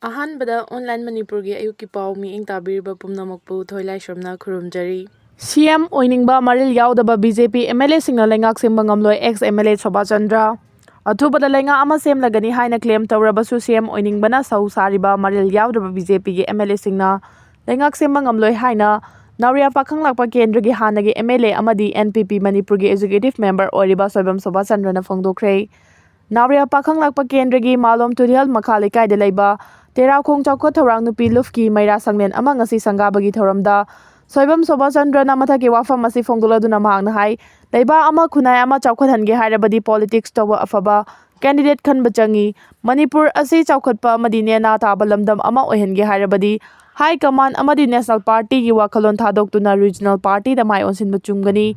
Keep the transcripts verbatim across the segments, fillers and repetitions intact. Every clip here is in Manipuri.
ꯑꯍꯥꯟꯕꯗ ꯑꯣꯟꯂꯥꯏꯟ ꯃꯅꯤꯄꯨꯔꯒꯤ ꯑꯌꯨꯛꯀꯤ ꯄꯥꯎ ꯃꯤꯠꯌꯦꯡ ꯇꯥꯕꯤꯔꯤꯕ ꯄꯨꯝꯅꯃꯛꯄꯨ ꯊꯣꯏꯂꯥꯏꯁ꯭ꯔꯝꯅ ꯈꯨꯔꯨꯝꯖꯔꯤ꯫ ꯁꯤ ꯑꯦꯝ ꯑꯣꯏꯅꯤꯡꯕ ꯃꯔꯤꯜ ꯌꯥꯎꯗꯕ B J P M L ꯑꯦꯁꯤꯡꯅ ꯂꯩꯉꯥꯛ ꯁꯦꯝꯕ ꯉꯝꯂꯣꯏ, ex M L A Sobha Chandra. ꯑꯊꯨꯕꯗ ꯂꯩꯉꯥꯛ ꯑꯃ ꯁꯦꯝꯂꯒꯅꯤ ꯍꯥꯏꯅ ꯀ꯭ꯂꯦꯝ ꯇꯧꯔꯕꯁꯨ ꯁꯤ ꯑꯦꯝ ꯑꯣꯏꯅꯤꯡꯕꯅ ꯁꯧ ꯁꯥꯔꯤꯕ ꯃꯔꯤꯜ ꯌꯥꯎꯗ꯭ꯔꯕ ꯕꯤ ꯖꯦ ꯄꯤꯒꯤ ꯑꯦꯝ ꯑꯦꯜ ꯑꯦꯁꯤꯡꯅ ꯂꯩꯉꯥꯛ ꯁꯦꯝꯕ ꯉꯝꯂꯣꯏ ꯍꯥꯏꯅ ꯅꯥꯎꯔꯤꯌꯥ ꯄꯥꯈꯪ ꯂꯥꯛꯄ ꯀꯦꯟꯗ꯭ꯔꯒꯤ ꯍꯥꯟꯅꯒꯤ ꯑꯦꯝ ꯑꯦꯜ ꯑꯦ ꯑꯃꯗꯤ ꯑꯦꯟ ꯄꯤ ꯄꯤ ꯃꯅꯤꯄꯨꯔꯒꯤ ꯑꯦꯛꯖꯤꯀ꯭ꯌꯨꯇꯤꯚ ꯃꯦꯝꯕꯔ ꯑꯣꯏꯔꯤꯕ ꯁꯣꯏꯕꯝ ꯁꯣꯚꯥ ꯆꯟꯗ꯭ꯔꯅ ꯐꯣꯡꯗꯣꯛꯈ꯭ꯔꯦ꯫ ꯅꯥꯎꯔꯤꯌꯥ ꯄꯥꯈꯪ ꯂꯥꯛꯄ ꯀꯦꯟꯗ꯭ꯔꯒꯤ ꯃꯥꯂꯣꯝ ꯇꯨꯔꯦꯜ ꯃꯈꯥ ꯂꯩꯀꯥꯏꯗ ꯂꯩꯕ ꯇꯦꯔꯥꯈꯣꯡ ꯆꯥꯎꯈꯠ ꯊꯧꯔꯥꯡ ꯅꯨꯄꯤ ꯂꯨꯞꯀꯤ ꯃꯩꯔꯥ ꯁꯪꯂꯦꯟ ꯑꯃ ꯉꯁꯤ ꯁꯪꯒꯥꯕꯒꯤ ꯊꯧꯔꯝꯗ ꯁꯣꯏꯕꯝ ꯁꯣꯚꯥ ꯆꯟꯗ꯭ꯔꯅ ꯃꯊꯛꯀꯤ ꯋꯥꯐꯝ ꯑꯁꯤ ꯐꯣꯡꯗꯣꯛꯂꯗꯨꯅ ꯃꯍꯥꯛꯅ ꯍꯥꯏ, ꯂꯩꯕꯥꯛ ꯑꯃ ꯈꯨꯟꯅꯥꯏ ꯑꯃ ꯆꯥꯎꯈꯠꯍꯟꯒꯦ ꯍꯥꯏꯔꯕꯗꯤ ꯄꯣꯂꯤꯇꯤꯛꯁ ꯇꯧꯕ ꯑꯐꯕ ꯀꯦꯟꯗꯤꯗꯦꯠ ꯈꯟꯕ ꯆꯪꯏ꯫ ꯃꯅꯤꯄꯨꯔ ꯑꯁꯤ ꯆꯥꯎꯈꯠꯄ ꯑꯃꯗꯤ ꯅꯦꯅꯥ ꯇꯥꯕ ꯂꯝꯗꯝ ꯑꯃ ꯑꯣꯏꯍꯟꯒꯦ ꯍꯥꯏꯔꯕꯗꯤ ꯍꯥꯏ ꯀꯃꯥꯟ ꯑꯃꯗꯤ ꯅꯦꯁꯅꯦꯜ ꯄꯥꯔꯇꯤꯒꯤ ꯋꯥꯈꯜꯂꯣꯟ ꯊꯥꯗꯣꯛꯇꯨꯅ ꯔꯤꯖꯅꯦꯜ ꯄꯥꯔꯇꯤꯗ ꯃꯥꯏ ꯑꯣꯟꯁꯤꯟꯕ ꯆꯨꯝꯒꯅꯤ꯫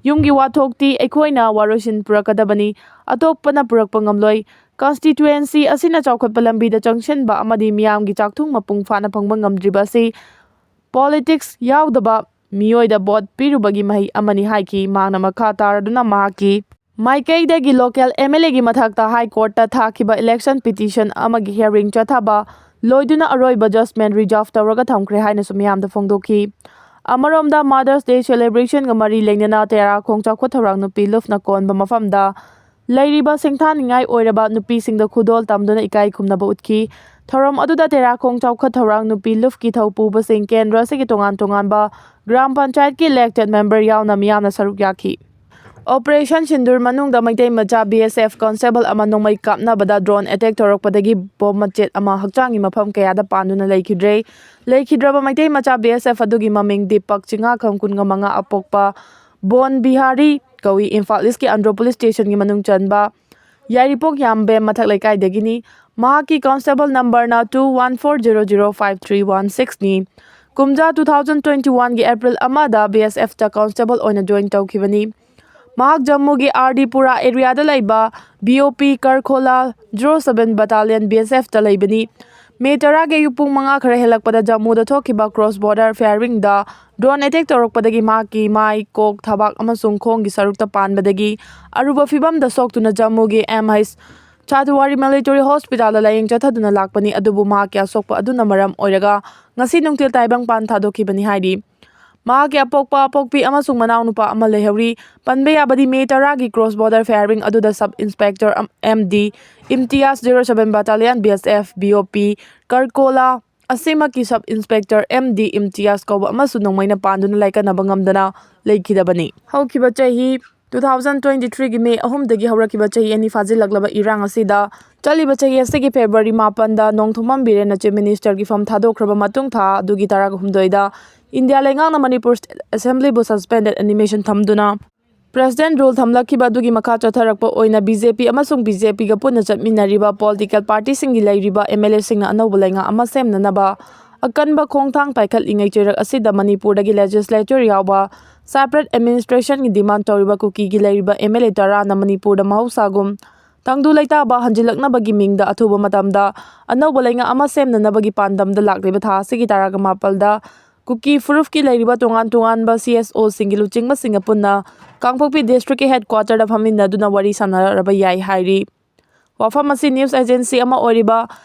ꯌꯨꯝꯒꯤ ꯋꯥꯊꯣꯛꯇꯤ ꯑꯩꯈꯣꯏꯅ ꯋꯥꯔꯣꯏꯁꯤꯟ ꯄꯨꯔꯛꯀꯗꯕꯅꯤ, ꯑꯇꯣꯞꯄꯅ ꯄꯨꯔꯛꯄ ꯉꯝꯂꯣꯏ꯫ ꯀꯟꯁꯇꯤꯇ꯭ꯌꯨꯑꯦꯟꯁꯤ ꯑꯁꯤꯅ ꯆꯥꯎꯈꯠꯄ ꯂꯝꯕꯤꯗ ꯆꯪꯁꯤꯟꯕ ꯑꯃꯗꯤ ꯃꯤꯌꯥꯝꯒꯤ ꯆꯥꯛꯊꯨꯡ ꯃꯄꯨꯡ ꯐꯥꯅ ꯐꯪꯕ ꯉꯝꯗ꯭ꯔꯤꯕ ꯑꯁꯤ ꯄꯣꯂꯤꯇꯤꯛꯁ ꯌꯥꯎꯗꯕ ꯃꯤꯑꯣꯏꯗ ꯚꯣꯠ ꯄꯤꯔꯨꯕꯒꯤ ꯃꯍꯩ ꯑꯃꯅꯤ ꯍꯥꯏꯈꯤ꯫ ꯃꯍꯥꯛꯅ ꯃꯈꯥ ꯇꯥꯔꯗꯨꯅ ꯃꯍꯥꯛꯀꯤ ꯃꯥꯏꯀꯩꯗꯒꯤ ꯂꯣꯀꯦꯜ ꯑꯦꯝ ꯑꯦꯜ ꯑꯦꯒꯤ ꯃꯊꯛꯇ ꯍꯥꯏ ꯀꯣꯔꯠꯇ ꯊꯥꯈꯤꯕ ꯏꯂꯦꯛꯁꯟ ꯄꯤꯇꯤꯁꯟ ꯑꯃꯒꯤ ꯍꯤꯌꯥꯔꯤꯡ ꯆꯠꯊꯕ ꯂꯣꯏꯗꯨꯅ ꯑꯔꯣꯏꯕ ꯖꯖꯃꯦꯟ ꯔꯤꯖꯥꯔꯚ ꯇꯧꯔꯒ ꯊꯝꯈ꯭ꯔꯦ ꯍꯥꯏꯅꯁꯨ ꯃꯤꯌꯥꯝꯗ ꯐꯣꯡꯗꯣꯛꯈꯤ꯫ ꯑꯃꯔꯣꯝꯗ ꯃꯥꯗꯔꯁ ꯗꯦ ꯁꯦꯂꯦꯕ꯭ꯔꯦꯁꯟꯒ ꯃꯔꯤ ꯂꯩꯅꯅ ꯇꯦꯔꯥꯈꯣꯡ ꯆꯥꯎꯈꯠ ꯊꯧꯔꯥꯡ ꯅꯨꯄꯤ ꯂꯨꯞꯅ ꯀꯣꯟꯕ ꯃꯐꯝꯗ ꯂꯩꯔꯤꯕ ꯁꯤꯡꯊꯥꯅꯤꯡꯉꯥꯏ ꯑꯣꯏꯔꯕ ꯅꯨꯄꯤꯁꯤꯡꯗ ꯈꯨꯗꯣꯜ ꯇꯝꯗꯨꯅ ꯏꯀꯥꯏ ꯈꯨꯝꯅꯕ ꯎꯠꯈꯤ꯫ ꯊꯧꯔꯝ ꯑꯗꯨꯗ ꯇꯦꯔꯥꯈꯣꯡ ꯆꯥꯎꯈꯠ ꯊꯧꯔꯥꯡ ꯅꯨꯄꯤ ꯂꯨꯞꯀꯤ ꯊꯧꯄꯨꯕꯁꯤꯡ, ꯀꯦꯟꯗ꯭ꯔ ꯑꯁꯤꯒꯤ ꯇꯣꯉꯥꯟ ꯇꯣꯉꯥꯟꯕ ꯒ꯭ꯔꯥꯝ ꯄꯟꯆꯥꯌꯠꯀꯤ ꯏꯂꯦꯛꯇꯦꯗ ꯃꯦꯝꯕꯔ ꯌꯥꯎꯅ ꯃꯤꯌꯥꯝꯅ ꯁꯔꯨꯛ ꯌꯥꯈꯤ꯫ ꯑꯣꯄꯔꯦꯁꯟ ꯁꯤꯟꯗꯨꯔ ꯃꯅꯨꯡꯗ ꯃꯩꯇꯩ ꯃꯆꯥ ꯕꯤ ꯑꯦꯁ ꯑꯦꯐ ꯀꯣꯟꯁꯇꯦꯕꯜ ꯑꯃ ꯅꯣꯡꯃꯩ ꯀꯥꯞꯅꯕꯗ ꯗ꯭ꯔꯣꯟ ꯑꯦꯇꯦꯛ ꯇꯧꯔꯛꯄꯗꯒꯤ ꯕꯣꯝ ꯃꯆꯦꯠ ꯑꯃ ꯍꯛꯆꯥꯡꯒꯤ ꯃꯐꯝ ꯀꯌꯥꯗ ꯄꯥꯟꯗꯨꯅ ꯂꯩꯈꯤꯗ꯭ꯔꯦ꯫ ꯂꯩꯈꯤꯗ꯭ꯔꯕ ꯃꯩꯇꯩ ꯃꯆꯥ ꯕꯤ ꯑꯦꯁ ꯑꯦꯐ ꯑꯗꯨꯒꯤ ꯃꯃꯤꯡ ꯗꯤꯄꯛ ꯆꯤꯉꯥꯈꯝ, ꯀꯨꯟꯒ ꯃꯉꯥ, ꯑꯄꯣꯛꯄ ꯕꯣꯟ ꯕꯤꯍꯥꯔꯤ ꯀꯧꯏ꯫ ꯏꯝꯐꯥꯜ ꯏꯁꯀꯤ ꯑꯟꯗ꯭ꯔꯣ ꯄꯨꯂꯤꯁ ꯁ꯭ꯇꯦꯁꯟꯒꯤ ꯃꯅꯨꯡ ꯆꯟꯕ ꯌꯥꯏꯔꯤꯄꯣꯛ ꯌꯥꯝꯕꯦꯝ ꯃꯊꯛ ꯂꯩꯀꯥꯏꯗꯒꯤꯅꯤ꯫ ꯃꯍꯥꯛꯀꯤ ꯀꯣꯟꯁꯇꯦꯕꯜ ꯅꯝꯕꯔꯅ two one four zero zero five three one ꯁꯤꯛꯁꯅꯤ꯫ ꯀꯨꯝꯖꯥ ꯇꯨ ꯊꯥꯎꯖꯟ ꯇ꯭ꯋꯦꯟꯇꯤ ꯋꯥꯟꯒꯤ ꯑꯦꯄ꯭ꯔꯤꯜ ꯑꯃꯗ ꯕꯤ ꯑꯦꯁ ꯑꯦꯐꯇ ꯀꯣꯟꯁꯇꯦꯕꯜ ꯑꯣꯏꯅ ꯖꯣꯏꯟ ꯇꯧꯈꯤꯕꯅꯤ꯫ ꯃꯍꯥꯛ ꯖꯝꯃꯨꯒꯤ ꯑꯥꯔ ꯗꯤ ꯄꯨꯔꯥ ꯑꯦꯔꯤꯌꯥꯗ ꯂꯩꯕ ꯕꯤ ꯑꯣ ꯄꯤ ꯀꯔꯈꯣꯂꯥ ꯖꯤꯔꯣ ꯁꯕꯦꯟ ꯕꯇꯥꯂꯤꯌꯟ ꯕꯤ ꯑꯦꯁ ꯑꯦꯐꯇ ꯂꯩꯕꯅꯤ꯫ ꯃꯦ ꯇꯔꯥꯒꯤ ꯑꯌꯨꯛ ꯄꯨꯡ ꯃꯉꯥ ꯈꯔ ꯍꯦꯜꯂꯛꯄꯗ ꯖꯝꯃꯨꯗ ꯊꯣꯛꯈꯤꯕ ꯀ꯭ꯔꯣꯁ ꯕꯣꯔꯗꯔ ꯐꯥꯌꯔꯤꯡꯗ ꯗ꯭ꯔꯣꯟ ꯑꯦꯇꯦꯛ ꯇꯧꯔꯛꯄꯗꯒꯤ ꯃꯍꯥꯛꯀꯤ ꯃꯥꯏ, ꯀꯣꯛ, ꯊꯕꯥꯛ ꯑꯃꯁꯨꯡ ꯈꯣꯡꯒꯤ ꯁꯔꯨꯛꯇ ꯄꯥꯟꯕꯗꯒꯤ ꯑꯔꯨꯕ ꯐꯤꯚꯝꯗ ꯁꯣꯛꯇꯨꯅ ꯖꯝꯃꯨꯒꯤ ꯑꯦꯝ ꯑꯩꯆ ꯆꯥꯗꯨꯋꯥꯔꯤ ꯃꯤꯂꯤꯇꯔꯤ ꯍꯣꯁꯄꯤꯇꯥꯜꯗ ꯂꯥꯌꯦꯡ ꯆꯠꯊꯗꯨꯅ ꯂꯥꯛꯄꯅꯤ, ꯑꯗꯨꯕꯨ ꯃꯍꯥꯛꯀꯤ ꯑꯁꯣꯛꯄ ꯑꯗꯨꯅ ꯃꯔꯝ ꯑꯣꯏꯔꯒ ꯉꯁꯤ ꯅꯨꯡꯊꯤꯜ ꯇꯥꯏꯕꯪꯄꯥꯟ ꯊꯥꯗꯣꯛꯈꯤꯕꯅꯤ ꯍꯥꯏꯔꯤ꯫ ꯃꯍꯥꯛꯀꯤ ꯑꯄꯣꯛꯄ ꯑꯄꯣꯛꯄꯤ ꯑꯃꯁꯨꯡ ꯃꯅꯥꯎꯅꯨꯄꯥ ꯑꯃ ꯂꯩꯍꯧꯔꯤ꯫ ꯄꯟꯕ ꯌꯥꯕꯗꯤ, ꯃꯦ ꯇꯔꯥꯒꯤ ꯀ꯭ꯔꯣꯁ ꯕꯣꯔꯗꯔ ꯐꯥꯌꯔꯤꯡ ꯑꯗꯨꯗ sub inspector M D Imtiyaz, zero seven battalion B S F B O P Karkola ꯑꯁꯤꯃꯛꯀꯤ sub inspector M D Imtiyaz ꯀꯧꯕ ꯑꯃꯁꯨ ꯅꯣꯡꯃꯩꯅ ꯄꯥꯟꯗꯨꯅ ꯂꯥꯏꯀꯠꯅꯕ ꯉꯝꯗꯅ ꯂꯩꯈꯤꯗꯕꯅꯤ꯫ ꯍꯧꯈꯤꯕ ꯆꯍꯤ two thousand twenty three ꯒꯤ ꯃꯦ ꯑꯍꯨꯝꯗꯒꯤ ꯍꯧꯔꯛꯈꯤꯕ ꯆꯍꯤ ꯑꯅꯤ ꯐꯥꯖꯤꯜꯂꯛꯂꯕ ꯏꯔꯥꯡ ꯑꯁꯤꯗ, ꯆꯠꯂꯤꯕ ꯆꯍꯤ ꯑꯁꯤꯒꯤ ꯐꯦꯕ꯭ꯔꯨꯋꯥꯔꯤ ꯃꯥꯄꯟꯗ ꯅꯣꯡꯊꯣꯝꯕꯝ ꯕꯤꯔꯦꯟꯅ ꯆꯤꯐ ꯃꯤꯅꯤꯁꯇꯔꯒꯤ ꯐꯝ ꯊꯥꯗꯣꯛꯈ꯭ꯔꯕ ꯃꯇꯨꯡ, ꯊꯥ ꯑꯗꯨꯒꯤ ꯇꯔꯥꯍꯨꯝꯗꯣꯏꯗ ꯏꯟꯗꯤꯌꯥ ꯂꯩꯉꯥꯛꯅ ꯃꯅꯤꯄꯨꯔ ꯁ꯭ꯇꯦꯠ ꯑꯦꯁꯦꯝꯕ꯭ꯂꯤꯕꯨ ꯁꯁꯄꯦꯟꯗꯦꯗ ꯑꯦꯅꯤꯃꯦꯁꯟ ꯊꯝꯗꯨꯅ ꯄ꯭ꯔꯦꯁꯤꯗꯦꯟꯠ ꯔꯨꯜ ꯊꯝꯂꯛꯈꯤꯕ ꯑꯗꯨꯒꯤ ꯃꯈꯥ ꯆꯠꯊꯔꯛꯄ ꯑꯣꯏꯅ ꯕꯤ ꯖꯦ ꯄꯤ ꯑꯃꯁꯨꯡ ꯕꯤ ꯖꯦ ꯄꯤꯒ ꯄꯨꯟꯅ ꯆꯠꯃꯤꯟꯅꯔꯤꯕ ꯄꯣꯂꯤꯇꯤꯀꯦꯜ ꯄꯥꯔꯇꯤꯁꯤꯡꯒꯤ ꯂꯩꯔꯤꯕ ꯑꯦꯝ ꯑꯦꯜ ꯑꯦꯁꯤꯡꯅ ꯑꯅꯧꯕ ꯂꯩꯉꯥꯛ ꯑꯃ ꯁꯦꯝꯅꯅꯕ ꯑꯀꯟꯕ ꯈꯣꯡꯊꯥꯡ ꯄꯥꯏꯈꯠꯂꯤꯉꯩ ꯆꯩꯔꯛ ꯑꯁꯤꯗ ꯃꯅꯤꯄꯨꯔꯗꯒꯤ ꯂꯦꯖꯤꯁꯂꯦꯆꯔ ꯌꯥꯎꯕ ꯁꯦꯄꯔꯦꯠ ꯑꯦꯗꯃꯤꯅꯤꯁꯇ꯭ꯔꯦꯁꯟꯒꯤ ꯗꯤꯃꯥꯟ ꯇꯧꯔꯤꯕ ꯀꯨꯀꯤꯒꯤ ꯂꯩꯔꯤꯕ ꯑꯦꯝ ꯑꯦꯜ ꯑꯦ ꯇꯔꯥꯅ ꯃꯅꯤꯄꯨꯔꯗ ꯃꯍꯧꯁꯥꯒꯨꯝ ꯇꯪꯗꯨ ꯂꯩꯇꯥꯕ ꯍꯟꯖꯤꯜꯂꯛꯅꯕꯒꯤ ꯃꯤꯡꯗ ꯑꯊꯨꯕ ꯃꯇꯝꯗ ꯑꯅꯧꯕ ꯂꯩꯉꯥꯛ ꯑꯃ ꯁꯦꯝꯅꯅꯕꯒꯤ ꯄꯥꯟꯗꯝꯗ ꯂꯥꯛꯂꯤꯕ ꯊꯥ ꯑꯁꯤꯒꯤ ꯇꯔꯥꯒ ꯃꯥꯄꯜꯗ ꯀꯨꯀꯤ ꯐꯨꯔꯨꯞꯀꯤ ꯂꯩꯔꯤꯕ ꯇꯣꯉꯥꯟ ꯇꯣꯉꯥꯟꯕ ꯁꯤ ꯑꯦꯁ ꯑꯣꯁꯤꯡꯒꯤ ꯂꯨꯆꯤꯡꯕꯁꯤꯡꯒ ꯄꯨꯟꯅ ꯀꯥꯡꯄꯣꯛꯄꯤ ꯗꯤꯁꯇ꯭ꯔꯤꯛꯀꯤ ꯍꯦꯗꯀ꯭ꯋꯥꯇꯔꯗ ꯐꯝꯃꯤꯟꯅꯗꯨꯅ ꯋꯥꯔꯤ ꯁꯥꯟꯅꯔꯕ ꯌꯥꯏ ꯍꯥꯏꯔꯤ꯫ ꯋꯥꯐꯝ ꯑꯁꯤ ꯅ꯭ꯌꯨꯁ ꯑꯦꯖꯦꯟꯁꯤ ꯑꯃ ꯑꯣꯏꯔꯤꯕ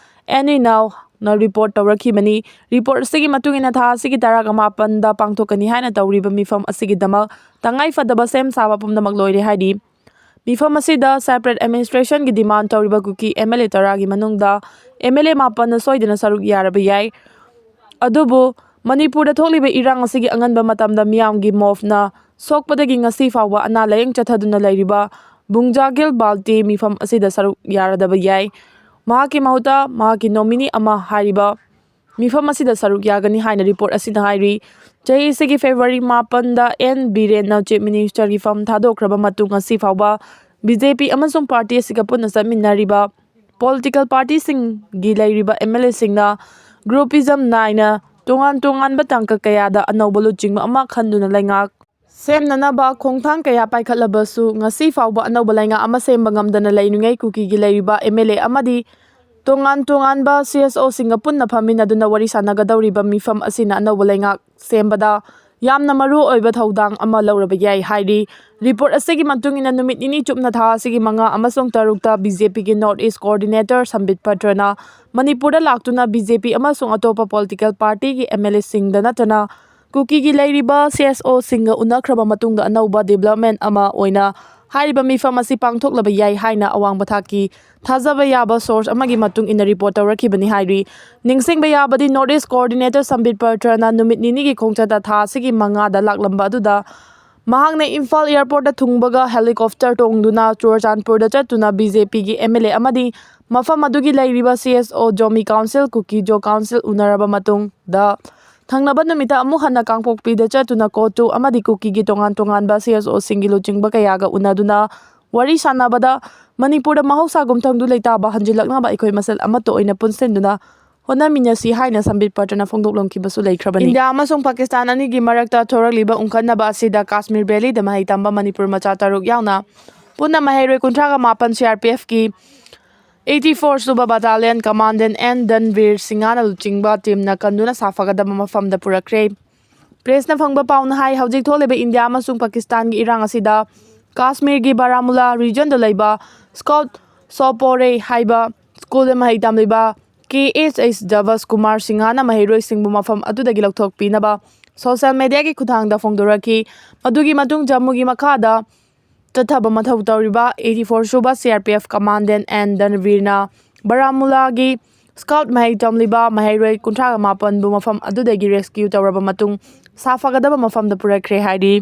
ꯑꯦꯟ ꯏ ꯅꯥꯎꯅ ꯔꯤꯄꯣꯔꯠ ꯇꯧꯔꯛꯈꯤꯕꯅꯤ꯫ ꯔꯤꯄꯣꯔꯠ ꯑꯁꯤꯒꯤ ꯃꯇꯨꯡ ꯏꯟꯅ, ꯊꯥ ꯑꯁꯤꯒꯤ ꯇꯔꯥꯒ ꯃꯥꯄꯟꯗ ꯄꯥꯡꯊꯣꯛꯀꯅꯤ ꯍꯥꯏꯅ ꯇꯧꯔꯤꯕ ꯃꯤꯐꯝ ꯑꯁꯤꯒꯤꯗꯃꯛ ꯇꯉꯥꯏ ꯐꯗꯕ ꯁꯦꯝ ꯁꯥꯕ ꯄꯨꯝꯅꯃꯛ ꯂꯣꯏꯔꯦ ꯍꯥꯏꯔꯤ꯫ ꯃꯤꯐꯝ ꯑꯁꯤꯗ ꯁꯦꯄꯔꯦꯠ ꯑꯦꯗꯃꯤꯅꯤꯁꯇ꯭ꯔꯦꯁꯟꯒꯤ ꯗꯤꯃꯥꯟ ꯇꯧꯔꯤꯕ ꯀꯨꯀꯤ ꯑꯦꯝ ꯑꯦꯜ ꯑꯦ ꯇꯔꯥꯒꯤ ꯃꯅꯨꯡꯗ ꯑꯦꯝ ꯑꯦꯜ ꯑꯦ ꯃꯥꯄꯟꯅ ꯁꯣꯏꯗꯅ ꯁꯔꯨꯛ ꯌꯥꯔꯕ ꯌꯥꯏ꯫ ꯑꯗꯨꯕꯨ ꯃꯅꯤꯄꯨꯔꯗ ꯊꯣꯛꯂꯤꯕ ꯏꯔꯥꯡ ꯑꯁꯤꯒꯤ ꯑꯉꯟꯕ ꯃꯇꯝꯗ ꯃꯤꯌꯥꯝꯒꯤ ꯃꯣꯞꯅ ꯁꯣꯛꯄꯗꯒꯤ ꯉꯁꯤ ꯐꯥꯎꯕ ꯑꯅꯥ ꯂꯥꯌꯦꯡ ꯆꯠꯊꯗꯨꯅ ꯂꯩꯔꯤꯕ ꯕꯨꯡꯖꯥꯒꯤꯜ ꯕꯥꯜꯇꯦ ꯃꯤꯐꯝ ꯑꯁꯤꯗ ꯁꯔꯨꯛ ꯌꯥꯔꯗꯕ ꯌꯥꯏ꯫ ꯃꯍꯥꯛꯀꯤ ꯃꯍꯨꯠꯇ ꯃꯍꯥꯛꯀꯤ ꯅꯣꯃꯤꯅꯤ ꯑꯃ ꯍꯥꯏꯔꯤꯕ ꯃꯤꯐꯝ ꯑꯁꯤꯗ ꯁꯔꯨꯛ ꯌꯥꯒꯅꯤ ꯍꯥꯏꯅ ꯔꯤꯄꯣꯔꯠ ꯑꯁꯤꯅ ꯍꯥꯏꯔꯤ꯫ ꯆꯍꯤ ꯑꯁꯤꯒꯤ ꯐꯦꯕ꯭ꯔꯨꯋꯥꯔꯤ ꯃꯥꯄꯟꯗ ꯑꯦꯟ ꯕꯤꯔꯦꯟꯅ ꯆꯤꯐ ꯃꯤꯅꯤꯁꯇꯔꯒꯤ ꯐꯝ ꯊꯥꯗꯣꯛꯈ꯭ꯔꯕ ꯃꯇꯨꯡ ꯉꯁꯤ ꯐꯥꯎꯕ ꯕꯤ ꯖꯦ ꯄꯤ ꯑꯃꯁꯨꯡ ꯄꯥꯔꯇꯤ ꯑꯁꯤꯒ ꯄꯨꯟꯅ ꯆꯠꯃꯤꯟꯅꯔꯤꯕ ꯄꯣꯂꯤꯇꯤꯀꯦꯜ ꯄꯥꯔꯇꯤꯁꯤꯡꯒꯤ ꯂꯩꯔꯤꯕ ꯑꯦꯝ ꯑꯦꯜ ꯑꯦꯁꯤꯡꯅ ꯒ꯭ꯔꯨꯄꯤꯖꯝ ꯅꯥꯏꯅ ꯇꯣꯉꯥꯟ ꯇꯣꯉꯥꯟꯕ ꯇꯥꯡꯀꯛ ꯀꯌꯥꯗ ꯑꯅꯧꯕ ꯂꯨꯆꯤꯡꯕ ꯑꯃ ꯈꯟꯗꯨꯅ ꯂꯩꯉꯥꯛ ꯁꯦꯝꯅꯅꯕ ꯈꯣꯡꯊꯥꯡ ꯀꯌꯥ ꯄꯥꯏꯈꯠꯂꯕꯁꯨ, ꯉꯁꯤ ꯐꯥꯎꯕ ꯑꯅꯧꯕ ꯂꯩꯉꯥꯛ ꯑꯃ ꯁꯦꯝꯕ ꯉꯝꯗꯅ ꯂꯩꯔꯤꯉꯩ ꯀꯨꯀꯤꯒꯤ ꯂꯩꯔꯤꯕ ꯑꯦꯝ ꯑꯦꯜ ꯑꯦ ꯑꯃꯗꯤ ꯇꯣꯉꯥꯟ ꯇꯣꯉꯥꯟꯕ ꯁꯤ ꯑꯦꯁ ꯑꯣꯁꯤꯡꯒ ꯄꯨꯟꯅ ꯐꯝꯃꯤꯟꯅꯗꯨꯅ ꯋꯥꯔꯤ ꯁꯥꯟꯅꯒꯗꯧꯔꯤꯕ ꯃꯤꯐꯝ ꯑꯁꯤꯅ ꯑꯅꯧꯕ ꯂꯩꯉꯥꯛ ꯁꯦꯝꯕꯗ ꯌꯥꯝꯅ ꯃꯔꯨ ꯑꯣꯏꯕ ꯊꯧꯗꯥꯡ ꯑꯃ ꯂꯧꯔꯕ ꯌꯥꯏ ꯍꯥꯏꯔꯤ꯫ ꯔꯤꯄꯣꯔꯠ ꯑꯁꯤꯒꯤ ꯃꯇꯨꯡ ꯏꯟꯅ ꯅꯨꯃꯤꯠ ꯅꯤꯅꯤ ꯆꯨꯞꯅ ꯊꯥ ꯑꯁꯤꯒꯤ ꯃꯉꯥ ꯑꯃꯁꯨꯡ ꯇꯔꯨꯛꯇ ꯕꯤ ꯖꯦ ꯄꯤꯒꯤ North East Coordinator ꯁꯝꯕꯤꯠ ꯄꯇ꯭ꯔꯅ ꯃꯅꯤꯄꯨꯔꯗ ꯂꯥꯛꯇꯨꯅ ꯕꯤ ꯖꯦ ꯄꯤ ꯑꯃꯁꯨꯡ ꯑꯇꯣꯞꯄ political partyꯒꯤ M L Aꯁꯤꯡꯗ ꯅꯠꯇꯅ ꯀꯨꯀꯤꯒꯤ ꯂꯩꯔꯤꯕ C S Oꯁꯤꯡꯒ ꯎꯅꯈ꯭ꯔꯕ ꯃꯇꯨꯡꯗ ꯑꯅꯧꯕ development ꯑꯃ ꯑꯣꯏꯅ ꯍꯥꯏꯔꯤꯕ ꯃꯤꯐꯝ ꯑꯁꯤ ꯄꯥꯡꯊꯣꯛꯂꯕ ꯌꯥꯏ ꯍꯥꯏꯅ ꯑꯋꯥꯡꯕ ꯊꯥꯛꯀꯤ ꯊꯥꯖꯕ ꯌꯥꯕ source ꯑꯃꯒꯤ ꯃꯇꯨꯡ ꯏꯟꯅ report ꯇꯧꯔꯛꯈꯤꯕꯅꯤ ꯍꯥꯏꯔꯤ꯫ ꯅꯤꯡꯁꯤꯡꯕ ꯌꯥꯕꯗꯤ North East Coordinator ꯁꯝꯕꯤꯠ ꯄꯇ꯭ꯔꯅ ꯅꯨꯃꯤꯠ ꯅꯤꯅꯤꯒꯤ ꯈꯣꯡꯆꯠꯇ ꯊꯥ ꯑꯁꯤꯒꯤ ꯃꯉꯥꯗ ꯂꯥꯛꯂꯝꯕ ꯑꯗꯨꯗ ꯃꯍꯥꯛꯅ ꯏꯝꯐꯥꯜ airportꯇ ꯊꯨꯡꯕꯒ helicopter ꯇꯣꯡꯗꯨꯅ ꯆꯨꯔꯆꯥꯟꯄꯨꯔꯗ ꯆꯠꯇꯨꯅ ꯕꯤ ꯖꯦ ꯄꯤꯒꯤ M L A ꯑꯃꯗꯤ ꯃꯐꯝ ꯑꯗꯨꯒꯤ ꯂꯩꯔꯤꯕ C S O, Zomi Council, Kuki-Zo Council ꯎꯅꯔꯕ ꯃꯇꯨꯡꯗ ꯊꯪꯅꯕ ꯅꯨꯃꯤꯠꯇ ꯑꯃꯨꯛ ꯍꯟꯅ ꯀꯥꯡꯄꯣꯛꯄꯤꯗ ꯆꯠꯇꯨꯅ CoTU ꯑꯃꯗꯤ ꯀꯨꯀꯤꯒꯤ ꯇꯣꯉꯥꯟ ꯇꯣꯉꯥꯟꯕ C S Oꯁꯤꯡꯒꯤ ꯂꯨꯆꯤꯡꯕ ꯀꯌꯥꯒ ꯎꯅꯗꯨꯅ ꯋꯥꯔꯤ ꯁꯥꯟꯅꯕꯗ ꯃꯅꯤꯄꯨꯔꯗ ꯃꯍꯧꯁꯥꯒꯨꯝ ꯊꯪꯗꯨ ꯂꯩꯇꯥꯕ ꯍꯟꯖꯤꯜꯂꯛꯅꯕ ꯑꯩꯈꯣꯏ ꯃꯁꯦꯜ ꯑꯃꯠꯇ ꯑꯣꯏꯅ ꯄꯨꯟꯁꯤꯟꯗꯨꯅ ꯍꯣꯠꯅꯃꯤꯟꯅꯁꯤ ꯍꯥꯏꯅ ꯁꯝꯕꯤꯠ ꯄꯇ꯭ꯔꯅ ꯐꯣꯡꯗꯣꯛꯂꯝꯈꯤꯕꯁꯨ ꯂꯩꯈ꯭ꯔꯕꯅꯤ꯫ ꯏꯟꯗꯤꯌꯥ ꯑꯃꯁꯨꯡ ꯄꯥꯀꯤꯁꯇꯥꯟ ꯑꯅꯤꯒꯤ ꯃꯔꯛꯇ ꯊꯣꯔꯛꯂꯤꯕ ꯎꯪꯈꯠꯅꯕ ꯑꯁꯤꯗ ꯀꯥꯁꯃꯤꯔ ꯚꯦꯂꯤꯗ ꯃꯍꯩ ꯇꯝꯕ ꯃꯅꯤꯄꯨꯔ ꯃꯆꯥ ꯇꯔꯨꯛ ꯌꯥꯎꯅ ꯄꯨꯟꯅ ꯃꯍꯩꯔꯣꯏ ꯀꯨꯟꯊ꯭ꯔꯥꯒ ꯃꯥꯄꯟ C R P Fꯀꯤ eighty four ꯁꯨꯕ battalion Commandant N ꯙꯟꯕꯤꯔ ꯁꯤꯡꯍꯅ ꯂꯨꯆꯤꯡꯕ teamꯅ ꯀꯟꯗꯨꯅ ꯁꯥꯐꯒꯗꯕ ꯃꯐꯝꯗ ꯄꯨꯔꯛꯈ꯭ꯔꯦ꯫ Pressꯅ ꯐꯪꯕ ꯄꯥꯎꯅ ꯍꯥꯏ, ꯍꯧꯖꯤꯛ ꯊꯣꯛꯂꯤꯕ ꯏꯟꯗꯤꯌꯥ ꯑꯃꯁꯨꯡ ꯄꯥꯀꯤꯁꯇꯥꯟꯒꯤ ꯏꯔꯥꯡ ꯑꯁꯤꯗ ꯀꯥꯁꯃꯤꯔꯒꯤ ꯕꯥꯔꯥꯃꯨꯂꯥ regionꯗ ꯂꯩꯕ Scout Sohpore ꯍꯥꯏꯕ schoolꯗ ꯃꯍꯩ ꯇꯝꯂꯤꯕ K S H ꯙꯕꯁ ꯀꯨꯃꯥꯔ ꯁꯤꯡꯍꯅ ꯃꯍꯩꯔꯣꯏꯁꯤꯡꯕꯨ ꯃꯐꯝ ꯑꯗꯨꯗꯒꯤ ꯂꯧꯊꯣꯛꯄꯤꯅꯕ social mediaꯒꯤ ꯈꯨꯠꯊꯥꯡꯗ ꯐꯣꯡꯗꯣꯔꯛꯈꯤ꯫ ꯃꯗꯨꯒꯤ ꯃꯇꯨꯡ ꯖꯝꯃꯨꯒꯤ ꯃꯈꯥꯗ ꯆꯠꯊꯕ ꯃꯊꯧ ꯇꯧꯔꯤꯕ eighty four ꯁꯨꯕ C R P F Commandant N ꯙꯟꯕꯤꯔꯅ ꯕꯥꯔꯥꯃꯨꯂꯥꯒꯤ Scout ꯃꯍꯩ ꯇꯝꯂꯤꯕ ꯃꯍꯩꯔꯣꯏ ꯀꯨꯟꯊ꯭ꯔꯥꯒ ꯃꯥꯄꯟꯕꯨ ꯃꯐꯝ ꯑꯗꯨꯗꯒꯤ rescue ꯇꯧꯔꯕ ꯃꯇꯨꯡ ꯁꯥꯐꯒꯗꯕ ꯃꯐꯝꯗ ꯄꯨꯔꯛꯈ꯭ꯔꯦ ꯍꯥꯏꯔꯤ꯫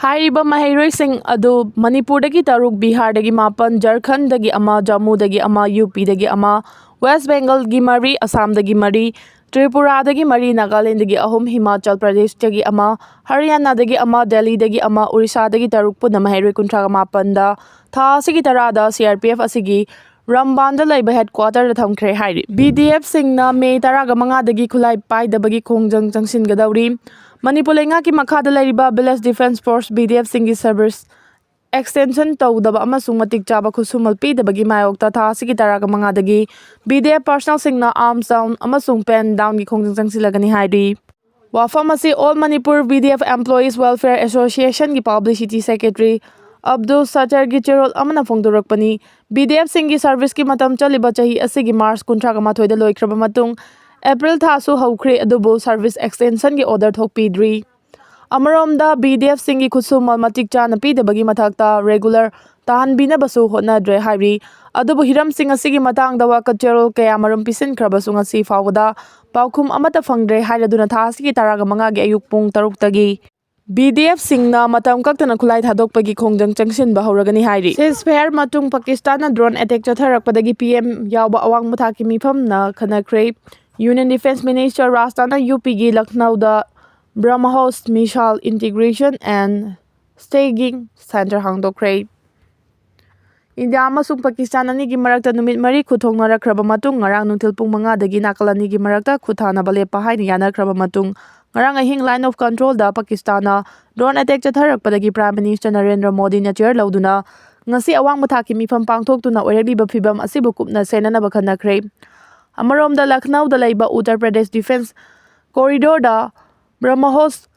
ꯍꯥꯏꯔꯤꯕ ꯃꯍꯩꯔꯣꯏꯁꯤꯡ ꯑꯗꯨ ꯃꯅꯤꯄꯨꯔꯗꯒꯤ ꯇꯔꯨꯛ, ꯕꯤꯍꯥꯔꯗꯒꯤ ꯃꯥꯄꯟ, ꯖꯔꯈꯟꯗꯒꯤ ꯑꯃ, ꯖꯝꯃꯨꯗꯒꯤ ꯑꯃ, ꯌꯨ ꯄꯤꯗꯒꯤ ꯑꯃ, ꯋꯦꯁ ꯕꯦꯡꯒꯜꯒꯤ ꯃꯔꯤ, ꯑꯁꯥꯝꯗꯒꯤ ꯃꯔꯤ, ꯇ꯭ꯔꯤꯄꯨꯔꯥꯗꯒꯤ ꯃꯔꯤ, ꯅꯥꯒꯥꯂꯦꯟꯗꯒꯤ ꯑꯍꯨꯝ, ꯍꯤꯃꯥꯆꯜ ꯄ꯭ꯔꯗꯦꯁꯇꯒꯤ ꯑꯃ, ꯍꯔꯤꯌꯥꯅꯥꯗꯒꯤ ꯑꯃ, ꯗꯦꯜꯂꯤꯗꯒꯤ ꯑꯃ, ꯎꯔꯤꯁꯥꯗꯒꯤ ꯇꯔꯨꯛ, ꯄꯨꯟꯅ ꯃꯍꯩꯔꯣꯏ ꯀꯨꯟꯊ꯭ꯔꯥꯒ ꯃꯥꯄꯟꯗ ꯊꯥ ꯑꯁꯤꯒꯤ ꯇꯔꯥꯗ C R P F ꯑꯁꯤꯒꯤ ꯔꯝꯕꯥꯟꯗ ꯂꯩꯕ headquarterꯗ ꯊꯝꯈ꯭ꯔꯦ ꯍꯥꯏꯔꯤ꯫ B D Fꯁꯤꯡꯅ ꯃꯦ ꯇꯔꯥꯒ ꯃꯉꯥꯗꯒꯤ ꯈꯨꯠꯂꯥꯏ ꯄꯥꯏꯗꯕꯒꯤ ꯈꯣꯡꯖꯪ ꯆꯪꯁꯤꯟꯒꯗꯧꯔꯤ꯫ ꯃꯅꯤꯄꯨꯔ ꯂꯩꯉꯥꯛꯀꯤ ꯃꯈꯥꯗ ꯂꯩꯔꯤꯕ Village Defence Force, B D Fꯁꯤꯡꯒꯤ service extension ꯇꯧꯗꯕ ꯑꯃꯁꯨꯡ ꯃꯇꯤꯛ ꯆꯥꯕ ꯈꯨꯠꯁꯨꯃꯜ ꯄꯤꯗꯕꯒꯤ ꯃꯥꯌꯣꯛꯇ ꯊꯥ ꯑꯁꯤꯒꯤ ꯇꯔꯥꯒ ꯃꯉꯥꯗꯒꯤ B D F personnelꯁꯤꯡꯅ arms down ꯑꯃꯁꯨꯡ pen downꯒꯤ ꯈꯣꯡꯖꯪ ꯆꯪꯁꯤꯜꯂꯒꯅꯤ ꯍꯥꯏꯔꯤ꯫ ꯋꯥꯐꯝ ꯑꯁꯤ All Manipur B D F Employees Welfare Association ꯒꯤ Publicity Secretary ꯑꯕꯗꯨꯜ ꯁꯠꯇꯔꯒꯤ ꯆꯦꯔꯣꯜ ꯑꯃꯅ ꯐꯣꯡꯗꯣꯔꯛꯄꯅꯤ꯫ B D F ꯁꯤꯡꯒꯤ ꯁꯔꯚꯤꯁꯀꯤ ꯃꯇꯝ ꯆꯠꯂꯤꯕ ꯆꯍꯤ ꯑꯁꯤꯒꯤ ꯃꯥꯔꯆ ꯀꯨꯟꯊ꯭ꯔꯥ ꯃꯥꯊꯣꯏꯗ ꯂꯣꯏꯈ꯭ꯔꯕ ꯃꯇꯨꯡ ꯑꯦꯄ꯭ꯔꯤꯜ ꯊꯥꯁꯨ ꯍꯧꯈ꯭ꯔꯦ, ꯑꯗꯨꯕꯨ ꯁꯔꯚꯤꯁ ꯑꯦꯛꯁꯇꯦꯟꯁꯟꯒꯤ ꯑꯣꯔꯗꯔ ꯊꯣꯛꯄꯤꯗ꯭ꯔꯤ꯫ ꯑꯃꯔꯣꯝꯗ, B D F ꯁꯤꯡꯒꯤ ꯈꯨꯠꯁꯨꯃꯜ ꯃꯇꯤꯛ ꯆꯥꯅ ꯄꯤꯗꯕꯒꯤ ꯃꯊꯛꯇ ꯔꯦꯒꯨꯂꯔ ꯇꯥꯍꯟꯕꯤꯅꯕꯁꯨ ꯍꯣꯠꯅꯗ꯭ꯔꯦ ꯍꯥꯏꯔꯤ꯫ ꯑꯗꯨꯕꯨ ꯍꯤꯔꯝꯁꯤꯡ ꯑꯁꯤꯒꯤ ꯃꯇꯥꯡꯗ ꯋꯥꯀꯠꯆꯔꯣꯜ ꯀꯌꯥꯃꯔꯨꯝ ꯄꯤꯁꯤꯟꯈ꯭ꯔꯕꯁꯨ ꯉꯁꯤ ꯐꯥꯎꯕꯗ ꯄꯥꯎꯈꯨꯝ ꯑꯃꯠꯇ ꯐꯪꯗ꯭ꯔꯦ ꯍꯥꯏꯔꯗꯨꯅ ꯊꯥ ꯑꯁꯤꯒꯤ ꯇꯔꯥꯃꯉꯥꯒꯤ ꯑꯌꯨꯛ ꯄꯨꯡ ꯇꯔꯨꯛꯇꯒꯤ B D F ꯁꯤꯡꯅ ꯃꯇꯝ ꯀꯛꯇꯅ ꯈꯨꯠꯂꯥꯏ ꯊꯥꯗꯣꯛꯄꯒꯤ ꯈꯣꯡꯖꯪ ꯆꯪꯁꯤꯟꯕ ꯍꯧꯔꯒꯅꯤ ꯍꯥꯏꯔꯤ꯫ ꯁꯤꯖꯐꯥꯌꯔ ꯃꯇꯨꯡ ꯄꯥꯀꯤꯁꯇꯥꯟꯅ ꯗ꯭ꯔꯣꯟ ꯑꯦꯇꯦꯛ ꯆꯠꯊꯔꯛꯄꯗꯒꯤ P M ꯌꯥꯎꯕ ꯑꯋꯥꯡꯕ ꯊꯥꯛꯀꯤ ꯃꯤꯐꯝꯅ ꯈꯟꯅꯈ꯭ꯔꯦ꯫ Union Defence Minister ꯔꯥꯖꯅꯥꯊꯅ UP ꯒꯤ ꯂꯈꯅꯧꯗ BrahMos Missile Integration and Staging Center ꯍꯥꯡꯗꯣꯛꯈ꯭ꯔꯦ꯫ ꯏꯟꯗꯤꯌꯥ ꯑꯃꯁꯨꯡ ꯄꯥꯀꯤꯁꯇꯥꯟ ꯑꯅꯤꯒꯤ ꯃꯔꯛꯇ ꯅꯨꯃꯤꯠ ꯃꯔꯤ ꯈꯨꯠ ꯊꯣꯛꯅꯔꯛꯈ꯭ꯔꯕ ꯃꯇꯨꯡ, ꯉꯔꯥꯡ ꯅꯨꯡꯊꯤꯜ ꯄꯨꯡ ꯃꯉꯥꯗꯒꯤ ꯅꯥꯀꯜ ꯑꯅꯤꯒꯤ ꯃꯔꯛꯇ ꯈꯨꯠ ꯊꯥꯅꯕ ꯂꯦꯞꯄ ꯍꯥꯏꯅ ꯌꯥꯅꯈ꯭ꯔꯕ ꯃꯇꯨꯡ, ꯉꯔꯥꯡ ꯑꯍꯤꯡ Line of Control ꯗ ꯄꯥꯀꯤꯁꯇꯥꯟꯅ ꯗ꯭ꯔꯣꯟ ꯑꯦꯇꯦꯛ ꯆꯠꯊꯔꯛꯄꯗꯒꯤ Prime Minister ꯅꯔꯦꯟꯗ꯭ꯔ ꯃꯣꯗꯤꯅ ꯆꯤꯌꯔ ꯂꯧꯗꯨꯅ ꯉꯁꯤ ꯑꯋꯥꯡꯕ ꯊꯥꯛꯀꯤ ꯃꯤꯐꯝ ꯄꯥꯡꯊꯣꯛꯇꯨꯅ ꯑꯣꯏꯔꯛꯂꯤꯕ ꯐꯤꯕꯝ ꯑꯁꯤꯕꯨ ꯀꯨꯞꯅ ꯁꯦꯟꯅꯅꯕ ꯈꯟꯅꯈ꯭ꯔꯦ꯫ ꯑꯃꯔꯣꯝꯗ, ꯂꯈꯅꯧꯗ ꯂꯩꯕ ꯎꯠꯇꯔ ꯄ꯭ꯔꯗꯦꯁ ꯗꯤꯐꯦꯟꯁ ꯀꯣꯔꯤꯗꯣꯔꯗ BrahMos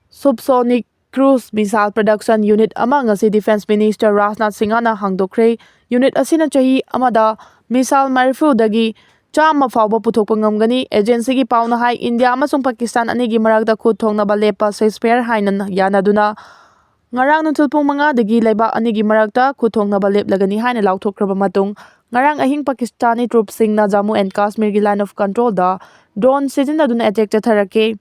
Subsonic Cruise Missile Production Unit ꯑꯃ ꯉꯁꯤ Defence Minister ꯔꯥꯖꯅꯥꯊ ꯁꯤꯡꯍꯅ ꯍꯥꯡꯗꯣꯛꯈ꯭ꯔꯦ꯫ ꯌꯨꯅꯤꯠ ꯑꯁꯤꯅ ꯆꯍꯤ ꯑꯃꯗ ꯃꯤꯁꯥꯏꯜ ꯃꯔꯤꯐꯨꯗꯒꯤ ꯆꯥꯝꯃ ꯐꯥꯎꯕ ꯄꯨꯊꯣꯛꯄ ꯉꯝꯒꯅꯤ꯫ ꯑꯦꯖꯦꯟꯁꯤꯒꯤ ꯄꯥꯎꯅ ꯍꯥꯏ, ꯏꯟꯗꯤꯌꯥ ꯑꯃꯁꯨꯡ ꯄꯥꯀꯤꯁꯇꯥꯟ ꯑꯅꯤꯒꯤ ꯃꯔꯛꯇ ꯈꯨꯠ ꯊꯣꯛꯅꯕ ꯂꯦꯞꯄ ceasefire ꯍꯥꯏꯅ ꯌꯥꯅꯗꯨꯅ ꯉꯔꯥꯡ ꯅꯨꯡꯊꯤꯜ ꯄꯨꯡ ꯃꯉꯥꯗꯒꯤ ꯂꯩꯕꯥꯛ ꯑꯅꯤꯒꯤ ꯃꯔꯛꯇ ꯈꯨꯠ ꯊꯣꯛꯅꯕ ꯂꯦꯞꯂꯒꯅꯤ ꯍꯥꯏꯅ ꯂꯥꯎꯊꯣꯛꯈ꯭ꯔꯕ ꯃꯇꯨꯡ, ꯉꯔꯥꯡ ꯑꯍꯤꯡ ꯄꯥꯀꯤꯁꯇꯥꯅꯤ ꯇ꯭ꯔꯨꯞꯁꯤꯡꯅ ꯖꯝꯃꯨ ꯑꯦꯟ ꯀꯥꯁꯃꯤꯔꯒꯤ Line of Control ꯗ ꯗ꯭ꯔꯣꯟ ꯁꯤꯖꯤꯟꯅꯗꯨꯅ ꯑꯦꯇꯦꯛ ꯆꯠꯊꯔꯛꯈꯤ꯫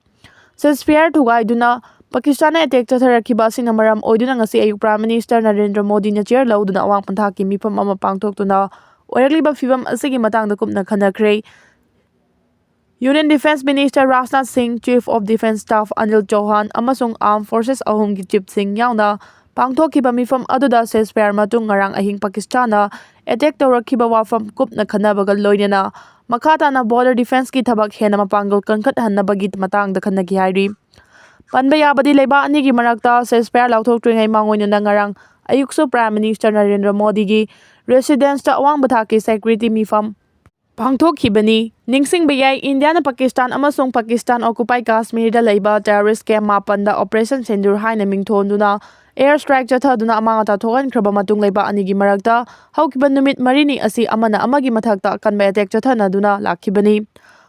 ceasefire ꯊꯨꯒꯥꯏꯗꯨꯅ ꯄꯥꯀꯤꯁꯇꯥꯟꯅ ꯑꯦꯇꯦꯛ ꯆꯠꯊꯔꯛꯈꯤꯕ ꯑꯁꯤꯅ ꯃꯔꯝ ꯑꯣꯏꯗꯨꯅ ꯉꯁꯤ ꯑꯌꯨꯛ Prime Minister ꯅꯔꯦꯟꯗ꯭ꯔ ꯃꯣꯗꯤꯅ ꯆꯤꯌꯔ ꯂꯧꯗꯨꯅ ꯑꯋꯥꯡ ꯄꯟꯊꯥꯛꯀꯤ ꯃꯤꯐꯝ ꯑꯃ ꯄꯥꯡꯊꯣꯛꯇꯨꯅ ꯑꯣꯏꯔꯛꯂꯤꯕ ꯐꯤꯕꯝ ꯑꯁꯤꯒꯤ ꯃꯇꯥꯡꯗ ꯀꯨꯞꯅ ꯈꯟꯅꯈ꯭ꯔꯦ꯫ Union Defence Minister ꯔꯥꯖꯅꯥꯊ ꯁꯤꯡ, Chief of Defence Staff Anil ꯆꯧꯍꯥꯟ ꯑꯃꯁꯨꯡ Armed Forces ꯑꯍꯨꯝꯒꯤ ꯆꯤꯐꯁꯤꯡ ꯌꯥꯎꯅ ꯄꯥꯡꯊꯣꯛꯈꯤꯕ ꯃꯤꯐꯝ ꯑꯗꯨꯗ ceasefire ꯃꯇꯨꯡ ꯉꯔꯥꯡ ꯑꯍꯤꯡ ꯄꯥꯀꯤꯁꯇꯥꯟꯅ ꯑꯦꯇꯦꯛ ꯇꯧꯔꯛꯈꯤꯕ ꯋꯥꯐꯝ ꯀꯨꯞꯅ ꯈꯟꯅꯕꯒ ꯂꯣꯏꯅꯅ ꯃꯈꯥ ꯇꯥꯅ border defence ꯀꯤ ꯊꯕꯛ ꯍꯦꯟꯅ ꯃꯄꯥꯡꯒꯜ ꯀꯟꯈꯠꯍꯟꯅꯕꯒꯤ ꯃꯇꯥꯡꯗ ꯈꯟꯅꯈꯤ ꯍꯥꯏꯔꯤ꯫ ꯄꯟꯕ ꯌꯥꯕꯗꯤ, ꯂꯩꯕꯥꯛ ꯑꯅꯤꯒꯤ ꯃꯔꯛꯇ ceasefire ꯂꯥꯎꯊꯣꯛꯇ꯭ꯔꯤꯉꯩ ꯃꯥꯡꯑꯣꯏꯅꯅ ꯉꯔꯥꯡ ꯑꯌꯨꯛꯁꯨ Prime Minister ꯅꯔꯦꯟꯗ꯭ꯔ ꯃꯣꯗꯤꯒꯤ residence ꯇ ꯑꯋꯥꯡꯕ ꯊꯥꯛꯀꯤ security ꯃꯤꯐꯝ ꯄꯥꯡꯊꯣꯛꯈꯤꯕꯅꯤ꯫ ꯅꯤꯡꯁꯤꯡꯕ ꯌꯥꯏ, ꯏꯟꯗꯤꯌꯥꯅ ꯄꯥꯀꯤꯁꯇꯥꯟ ꯑꯃꯁꯨꯡ ꯄꯥꯀꯤꯁꯇꯥꯟ occupied ꯀꯥꯁꯃꯤꯔꯗ ꯂꯩꯕ terrorist camp ꯃꯥꯄꯟꯗ Operation Sindoor ꯍꯥꯏꯅ ꯃꯤꯡꯊꯣꯟꯗꯨꯅ air strike ꯆꯠꯊꯗꯨꯅ ꯑꯃꯥꯡ ꯑꯇꯥ ꯊꯣꯛꯍꯟꯈ꯭ꯔꯕ ꯃꯇꯨꯡ, ꯂꯩꯕꯥꯛ ꯑꯅꯤꯒꯤ ꯃꯔꯛꯇ ꯍꯧꯈꯤꯕ ꯅꯨꯃꯤꯠ ꯃꯔꯤꯅꯤ ꯑꯁꯤ ꯑꯃꯅ ꯑꯃꯒꯤ ꯃꯊꯛꯇ ꯑꯀꯟꯕ attack ꯆꯠꯊꯅꯗꯨꯅ ꯂꯥꯛꯈꯤꯕꯅꯤ꯫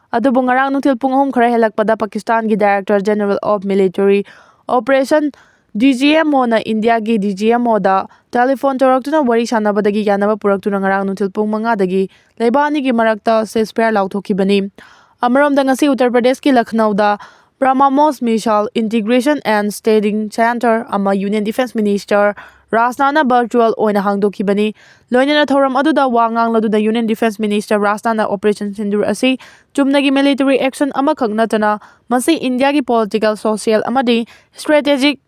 ꯑꯗꯨꯕꯨ ꯉꯔꯥꯡ ꯅꯨꯡꯊꯤꯜ ꯄꯨꯡ ꯑꯍꯨꯝ ꯈꯔ ꯍꯦꯜꯂꯛꯄꯗ ꯄꯥꯀꯤꯁꯇꯥꯟꯒꯤ Director General of Military Operation, DGMOꯅ ꯏꯟꯗꯤꯌꯥꯒꯤ DGMOꯗ telephone ꯇꯧꯔꯛꯇꯨꯅ ꯋꯥꯔꯤ ꯁꯥꯟꯅꯕꯗꯒꯤ ꯌꯥꯅꯕ ꯄꯨꯔꯛꯇꯨꯅ ꯉꯔꯥꯡ ꯅꯨꯡꯊꯤꯜ ꯄꯨꯡ ꯃꯉꯥꯗꯒꯤ ꯂꯩꯕꯥꯛ ꯑꯅꯤꯒꯤ ꯃꯔꯛꯇ ceasefire ꯂꯥꯎꯊꯣꯛꯈꯤꯕꯅꯤ꯫ ꯑꯃꯔꯣꯝꯗ, ꯉꯁꯤ ꯎꯠꯇꯔ ꯄ꯭ꯔꯗꯦꯁꯀꯤ ꯂꯈꯅꯧꯗ BrahMos Missile Integration and Staging Center ꯑꯃ Union Defence Minister ꯔꯥꯖꯅꯥꯊꯅ virtual ꯑꯣꯏꯅ ꯍꯥꯡꯗꯣꯛꯈꯤꯕꯅꯤ꯫ ꯂꯣꯏꯅꯅ ꯊꯧꯔꯝ ꯑꯗꯨꯗ ꯋꯥ ꯉꯥꯡꯂꯗꯨꯅ Union Defence Minister ꯔꯥꯖꯅꯥꯊꯅ Operation Sindoor ꯑꯁꯤ ꯆꯨꯝꯅꯒꯤ military action ꯑꯃꯈꯛ ꯅꯠꯇꯅ, ꯃꯁꯤ ꯏꯟꯗꯤꯌꯥꯒꯤ political, social ꯑꯃꯗꯤ strategic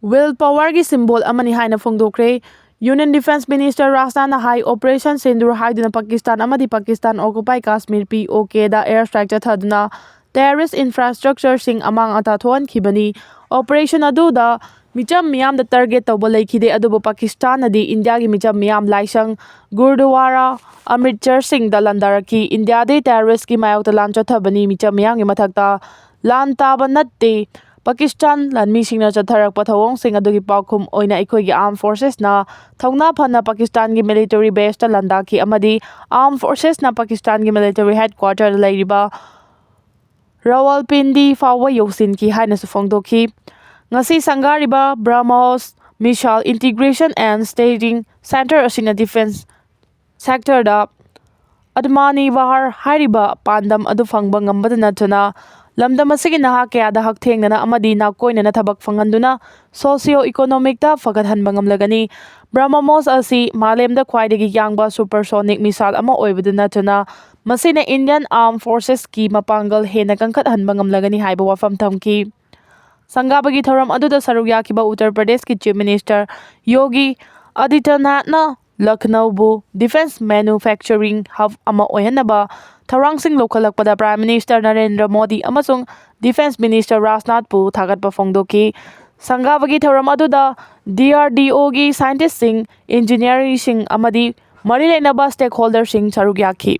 will powerꯒꯤ symbol ꯑꯃꯅꯤ ꯍꯥꯏꯅ ꯐꯣꯡꯗꯣꯛꯈ꯭ꯔꯦ꯫ Union Defence Minister ꯔꯥꯖꯅꯥꯊꯅ ꯍꯥꯏ, Operation Sindoor ꯍꯥꯏꯗꯨꯅ ꯄꯥꯀꯤꯁꯇꯥꯟ ꯑꯃꯗꯤ Pakistan occupied Kashmir, POKꯗ air strike ꯆꯠꯊꯗꯨꯅ terrorist infrastructureꯁꯤꯡ ꯑꯃꯥꯡ ꯑꯇꯥ ꯊꯣꯛꯍꯟꯈꯤꯕꯅꯤ꯫ Operation ꯑꯗꯨꯗ ꯃꯤꯆꯝ ꯃꯤꯌꯥꯝꯗ target ꯇꯧꯕ ꯂꯩꯈꯤꯗꯦ, ꯑꯗꯨꯕꯨ ꯄꯥꯀꯤꯁꯇꯥꯟꯅꯗꯤ ꯏꯟꯗꯤꯌꯥꯒꯤ ꯃꯤꯆꯝ ꯃꯤꯌꯥꯝ, ꯂꯥꯏꯁꯪ, ꯒꯨꯔꯗꯨꯋꯥꯔꯥ, ꯑꯃ꯭ꯔꯤꯠꯁꯔꯁꯤꯡꯗ ꯂꯥꯟꯗꯥꯔꯛꯈꯤ꯫ ꯏꯟꯗꯤꯌꯥꯗꯤ terroristꯀꯤ ꯃꯥꯌꯣꯛꯇ ꯂꯥꯟ ꯆꯠꯊꯕꯅꯤ, ꯃꯤꯆꯝ ꯃꯤꯌꯥꯝꯒꯤ ꯃꯊꯛꯇ ꯂꯥꯟ ꯇꯥꯕ ꯅꯠꯇꯦ꯫ ꯄꯥꯀꯤꯁꯇꯥꯟ ꯂꯥꯟꯃꯤꯁꯤꯡꯅ ꯆꯠꯊꯔꯛꯄ ꯊꯧꯑꯣꯡꯁꯤꯡ ꯑꯗꯨꯒꯤ ꯄꯥꯎꯈꯨꯝ ꯑꯣꯏꯅ ꯑꯩꯈꯣꯏꯒꯤ armed forcesꯅ ꯊꯧꯅꯥ ꯐꯅ ꯄꯥꯀꯤꯁꯇꯥꯟꯒꯤ military baseꯇ ꯂꯥꯟꯗꯥꯈꯤ ꯑꯃꯗꯤ armed forcesꯅ ꯄꯥꯀꯤꯁꯇꯥꯟꯒꯤ military headquarterꯗ ꯂꯩꯔꯤꯕ ꯔꯥꯋꯜꯄꯤꯟꯗꯤ ꯐꯥꯎꯕ ꯌꯧꯁꯤꯟꯈꯤ ꯍꯥꯏꯅꯁꯨ ꯐꯣꯡꯗꯣꯛꯈꯤ꯫ ꯉꯁꯤ ꯁꯪꯒꯥꯔꯤꯕ BrahMos Missile Integration and Staging Center ꯑꯁꯤꯅ defence sectorꯗ ꯑꯗꯃꯥꯅꯤ ꯕꯍꯥꯔ ꯍꯥꯏꯔꯤꯕ ꯄꯥꯟꯗꯝ ꯑꯗꯨ ꯐꯪꯕ ꯉꯝꯕꯗ ꯅꯠꯇꯅ, ꯂꯝꯗꯝ ꯑꯁꯤꯒꯤ ꯅꯍꯥ ꯀꯌꯥꯗ ꯍꯛꯊꯦꯡꯅꯅ ꯑꯃꯗꯤ ꯅꯥꯀꯣꯏꯅꯅ ꯊꯕꯛ ꯐꯪꯍꯟꯗꯨꯅ socio economicꯇ ꯐꯒꯠꯍꯟꯕ ꯉꯝꯂꯒꯅꯤ꯫ BrahMos ꯑꯁꯤ ꯃꯥꯂꯦꯝꯗ ꯈ꯭ꯋꯥꯏꯗꯒꯤ ꯌꯥꯡꯕ supersonic missile ꯑꯃ ꯑꯣꯏꯕꯗ ꯅꯠꯇꯅ, ꯃꯁꯤꯅ Indian Armed Forcesꯀꯤ ꯃꯄꯥꯡꯒꯜ ꯍꯦꯟꯅ ꯀꯟꯈꯠꯍꯟꯕ ꯉꯝꯂꯒꯅꯤ ꯍꯥꯏꯕ ꯋꯥꯐꯝ ꯊꯝꯈꯤ꯫ ꯁꯪꯒꯥꯕꯒꯤ ꯊꯧꯔꯝ ꯑꯗꯨꯗ ꯁꯔꯨꯛ ꯌꯥꯈꯤꯕ ꯎꯠꯇꯔ ꯄ꯭ꯔꯗꯦꯁꯀꯤ Chief Minister ꯌꯣꯒꯤ ꯑꯗꯤꯇ꯭ꯌꯅꯥꯊꯅ ꯂꯈꯅꯧꯕꯨ defence manufacturing hub ꯑꯃ ꯑꯣꯏꯍꯟꯅꯕ ꯊꯧꯔꯥꯡꯁꯤꯡ ꯂꯧꯈꯠꯂꯛꯄꯗ Prime Minister ꯅꯔꯦꯟꯗ꯭ꯔ ꯃꯣꯗꯤ ꯑꯃꯁꯨꯡ Defence Minister ꯔꯥꯖꯅꯥꯊꯄꯨ ꯊꯥꯒꯠꯄ ꯐꯣꯡꯗꯣꯛꯈꯤ꯫ ꯁꯪꯒꯥꯕꯒꯤ ꯊꯧꯔꯝ ꯑꯗꯨꯗ DRDOꯒꯤ scientistꯁꯤꯡ, engineerꯁꯤꯡ ꯑꯃꯗꯤ ꯃꯔꯤ ꯂꯩꯅꯕ stakeholderꯁꯤꯡ ꯁꯔꯨꯛ ꯌꯥꯈꯤ꯫